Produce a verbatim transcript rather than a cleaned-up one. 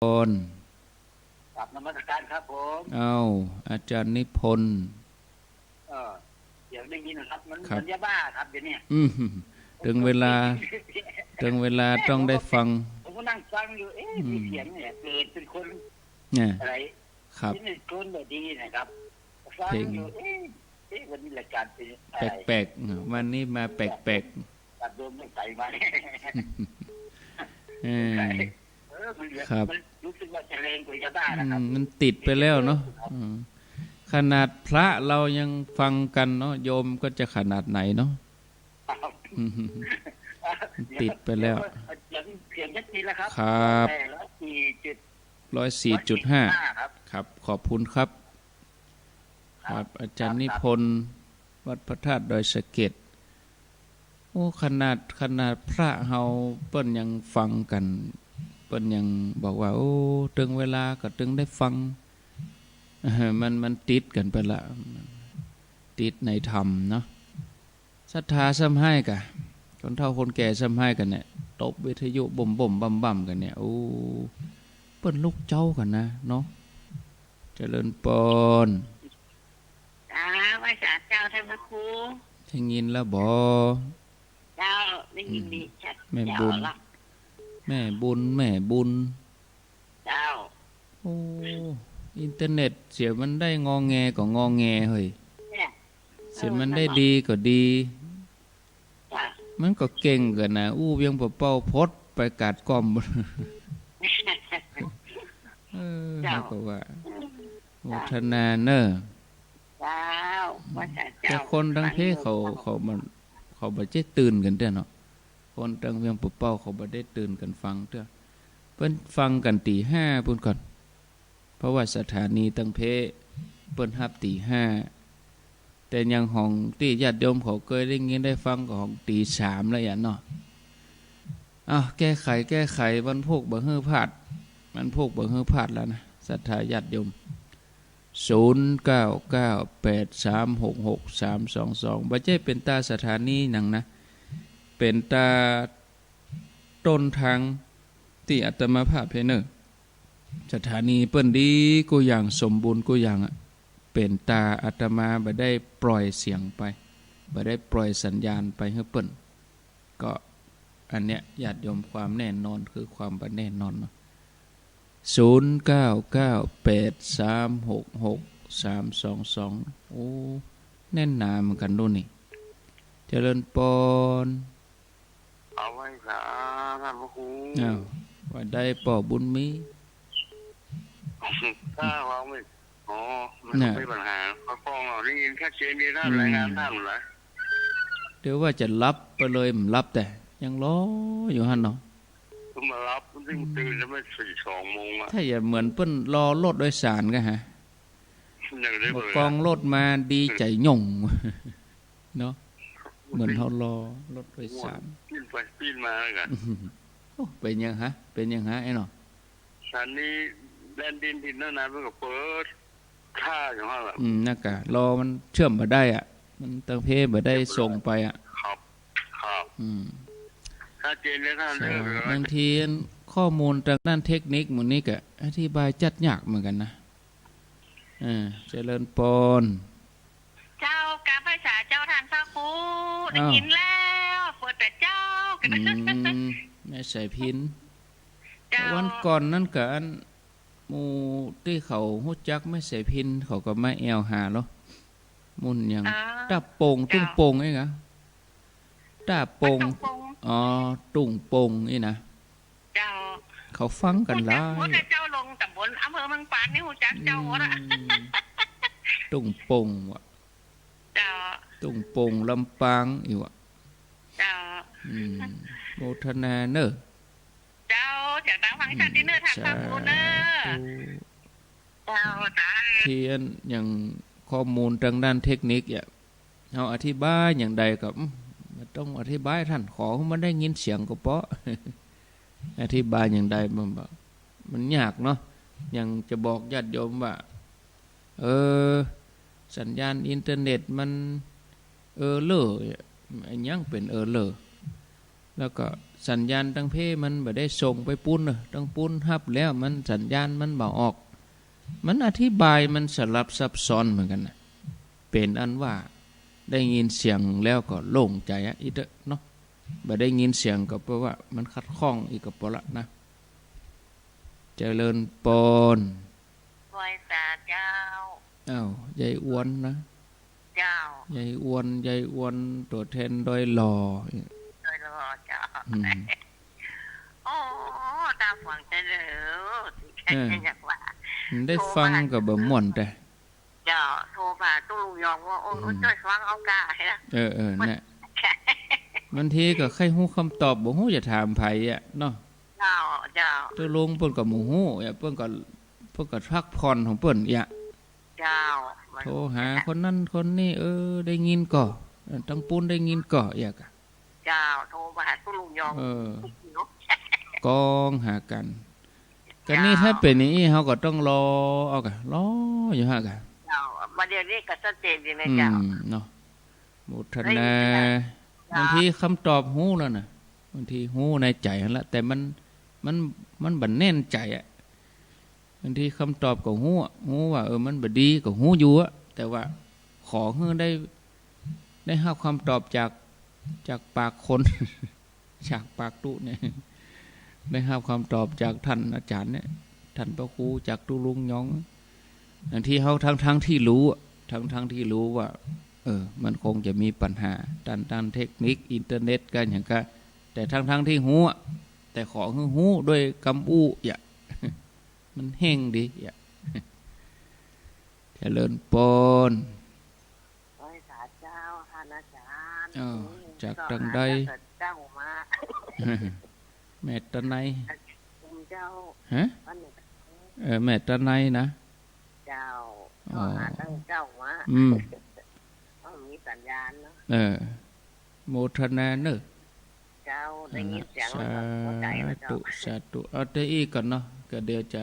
ร กราบนมัสการครับผม เอ้า อาจารย์นิพนธ์ เออ เสียงได้ยินครับ มัน ครับ เหมือนยาบ้าครับเดี๋ยวนี้ อืม เถิงเวลา เถิงเวลาต้องได้ฟัง ผมก็นั่งฟังอยู่ เอ๊ะ อืม มีเสียงเนี่ย เกิดเป็นคน เนี่ย อะไร ครับ เป็นคนแบบดีนะครับ ฟังอยู่ เพลง เอ๊ะ เอ๊ะ วันนี้รายการเป็นอะไร แปลกๆ อ่ะ วันนี้มาแปลกๆ ตัดดวงไม่ใส่มา เออ เออ มันเหลือ ครับ มันรู้สึกว่าจะแรงกว่ายาบ้านะครับ อืม มันติดไปแล้วเนาะ ครับ อืม ขนาดพระเรายังฟังกันเนาะ โยมก็จะขนาดไหนเนาะ ครับ อืม มันติดไปแล้ว เดี๋ยว เสียง เสียงชัดเจนแล้วครับ ครับ ร้อยสี่จุด ร้อยสี่จุดห้า ร้อยสี่จุดห้าครับ ครับ ขอบคุณครับ ครับ ครับ อาจารย์ ครับ นิพนธ์ วัดพระธาตุดอยสะเก็ด โอ้ ขนาด ขนาดพระเฮาเปิ้นยังฟังกัน เปิ้นยังบอกว่า โอ้ เถิงเวลาก็เถิงได้ฟัง เออ มัน มันติดกันไปละ ติดในธรรมเนาะ ศรัทธาซ้ำฮ้ายก่ะ คนเฒ่าคนแก่ซ้ำฮ้ายก่ะเนี่ย ตบวิทยุบ่มๆ บ่ำๆ กั๋นเนี่ย โอ้ เปิ้นลุกเจ๊ากั๋นนะเนาะ เจริญปอน จ้า ไหว้สาเจ้าท่านพระครู ได้ยินแล้วบ่ เจ้า ได้ยินดี อืม ชัด แม่บุญ เจ้าละ แม่บุญ แม่บุญ เจ้า โอ้ อินเทอร์เน็ตเสียมันได้งอแงก็งอแงเฮ้ย เนี่ย เสียมันได้ดีก็ดี เออ นั่นแหละ จ้ะ มันก็เก่งกั๋นนะ อู้เวียงปะเป้าพดไปกาดก้อม เออ เจ้า เฮาก็ว่า อืม โมทนาเน่อ เจ้า ว่าแต่เจ้า แต่คนตังเพเขา เขาบ่ เขาบ่ใจ้ตื่นกั๋นเตื้อเนาะ คนตังเวียงปะเป้าเขาบ่ได้ตื่นกั๋นฟังเตื้อ เปิ้นฟังกั๋นตี๋ห้าปู้นก่อน เพราะว่าสถานีตังเพเปิ้นฮับตี๋ห้า แต่อย่างของตี้ญาติโยมเขาเกยได้ยินได้ฟังก็ของตี๋สามแล้วอะเนาะ อ้าว แก้ไข แก้ไข วันพูกบ่หื้อพลาด วันพูกบ่หื้อพลาดแล้วนะ ศรัทธาญาติโยม ศูนย์เก้าเก้าแปดสามหกหกสามสองสอง บ่ใจ้เป๋นต๋าสถานีหนังนะ เป๋นต๋าต้นตางตี้อาตมาภาพเฮาเน่อ สถานีเปิ้นดีกู้อย่าง สมบูรณ์กู้อย่างอะ เป๋นต๋าอาตมาบ่ได้ปล่อยเสียงไป บ่ได้ปล่อยสัญญาณไปหื้อเปิ้น ก็อันเนี้ย ญาติโยม ความแน่นอนคือความบ่แน่นอนเนาะ ศูนย์เก้าเก้าแปดสามหกหกสามสองสอง โอ้ แน่นหนาเหมือนกั๋นโน่นนี่ เจริญปอน เอาไหว้สาท่านพระครู อ้าว ว่าได้ป้อบุญมี ถ้าเราไม่ อ๋อ มันก็ น่ะ ไม่มีปัญหา ข้อฟ้องเราได้ยินชัดเจนดี ท่าน อืม รายงานท่านหมดแล้ว เดี๋ยวว่าจะหลับไปเลย บ่หลับ แต่ยังรออยู่หั้นเนาะ เพิ่งมาหลับ เพิ่งตื่นแล้ว ไม่สี่ สองโมงอะ ถ้าอย่าเหมือนเปิ้นรอรถโดยสารก่ะฮะ ยังได้ บ่ เปิด กองรถมาดีใจ๋หย่ง เนาะ เหมือนเฮารอรถโดยสาร ปิ้นไปปิ้นมาแล้วกัน โอ้ เป๋นหยังฮะ เป๋นหยังฮะ ไอ้เนาะ สถานีแดนดินถิ่นน่านนะ เพิ่นก็เปิดท่าอยู่หั้นแหละ อืม นั่นก่ะ รอมันเชื่อมบ่ได้อะ มันตังเพบ่ได้ส่งไปอะ ครับ ครับ อืม ชัดเจนเลยท่าน ใช่ เด้อ บางทีข้อมูลตางด้านเทคนิคหมู่นี้ก็อธิบายจัดยากเหมือนกั๋นนะ เออ เจริญปอน เจ้า กราบไหว้สาเจ้าท่านพระครู ได้ อ้าว ยินแล้ว เปิดแต่เจ๊า อืม แม่สายพิณ เจ้า วันก่อนนั้นก็อัน หมู่ตี้เขาฮู้จักแม่สายพิณ เขาก็มาแอ่วหาเนาะ หมู่หยัง อ๋อ ต้าโป่ง เจ้า ตุ้งโป่งนี่ก่ะ ต้าโป่ง วัดตุ้งโป่ง อ๋อ ตุ้งโป่งนี่นะ เจ้า เขาฟังกั๋นหลาย ฮู้จักหมดอะเจ้า ลงต๋ำบลอำเภอเมืองปานนี่ฮู้จักเจ้าหมดอะ อืม ตุ้งโป่งว่ะ เจ้า ตุ้งโป่งลำปางอีกว่ะ เจ้า อืม โมทนาเน่อ เจ้า เสียงดังฟังชัดดีเน่อ อืม ท่านพระครูเน่อ สาธุ เจ้า สาธุ เทียนอย่างข้อมูลตางด้านเทคนิคเนี่ย เฮาอธิบายอย่างใดก็ อืม บ่ต้องอธิบายท่าน ขอหื้อมันได้ยินเสียงก็เปาะ อธิบายอย่างใดมันบ่ มันยากเนาะ อย่างจะบอกญาติโยมว่า เออ สัญญาณอินเทอร์เน็ตมันเออร์เลอร์ อะหยังเป๋นเออร์เลอร์ แล้วก็ สัญญาณตังเพมันบ่ได้ส่งไปปู๊นเน่อ ตังปู๊นฮับแล้วมันสัญญาณมันบ่ออก มันอธิบายมันสลับซับซ้อนเหมือนกั๋นนะ เป๋นอันว่าได้ยินเสียงแล้วก็โล่งใจ๋อะ อี้เต๊อะเนาะ บ่ได้ยินเสียงก็แปลว่ามันขัดข้องอีกก็ปอละนะ เจริญปอน ไหว้สาเจ้า อ้าว ยายอวนนะ เจ้า ยายอวน ยายอวน ตั๋วแทนดอยหล่อ ดอยหล่อเจ้า อืม โอ้ ตาฝังใจเลย เออ อย่างว่า ได้ฟังก็บ่ม่วนแต่ เจ้า โทรมาตุ๊ลุงยองว่า โอ้ อืม โอ้ จ้อยฟังเอาก้า เออ เออ เนี่ย บางทีก็ใค่ฮู้กำตอบ บ่ฮู้จะถามใผอะเนาะ เจ้า เจ้า ตุ๊ลุงเปิ้นก็บ่ฮู้อะ เปิ้นก็ เปิ้นก็พักผ่อนของเปิ้นอะ เจ้า โทรหาคนนั้นคนนี้ เออ ได้ยินก่อ เออ ตังปู๊นได้ยินก่อ เอียกะ เจ้า โทรมาหาตุ๊ลุงยอง เออ กองหากั๋น กะนี่ เจ้า ถ้าเป๋นอย่างอี้ เฮาก็ต้องรอเอากะ รออยู่หั้นกะ เจ้า บ่าเดี่ยวนี้ก็ชัดเจนดีนะ อืม เจ้า เนาะ โมทนา ได้ยิน เจ้า บางทีกำตอบฮู้แล้วนะ บางทีฮู้ในใจ๋หั้นละ แต่มัน มัน มันบ่แน่นใจ๋อะ บางทีกำตอบก็ฮู้อะ ฮู้ว่า เออ มันบ่ดีก็ฮู้อยู่อะ แต่ว่าขอหื้อได้ ได้ฮับกำตอบจาก จากปากคน จากปากตุ๊เนี่ย ได้ฮับกำตอบจากต้านอาจ๋ารย์เนี่ย ต้านพระครู จากตุ๊ลุงยอง บางทีเฮาทั้งๆ ตี้ฮู้อะ ทั้งๆ ตี้ฮู้ว่า เออ มันคงจะมีปัญหาต้าน ต้านเทคนิค อินเทอร์เน็ตกั๋นหยังกะ แต่ทั้งๆ ตี้ฮู้อะ แต่ขอหื้อฮู้ด้วยกำอู้อะ มันเฮ่งดีอะ เจริญปอน ไหว้สาเจ้า ต้านอาจ๋ารย์ เออ อืม จากตังใด ก็หาเจ้ามา แม่ตะไน อืม เจ้า ฮะ บ้านหนู เออ แม่ตะไนนะ เจ้า อ๋อ ก็หาเจ้ามา อืม ก็มีสัญญาณเนาะ เออ โมทนาเน่อ เจ้า ได้ยินเสียง สาธุ แล้วก็เข้าใจ๋แล้วเจ้า สาธุ เอาแต่อี้ก่อนเนาะ ก็เดี๋ยวจะ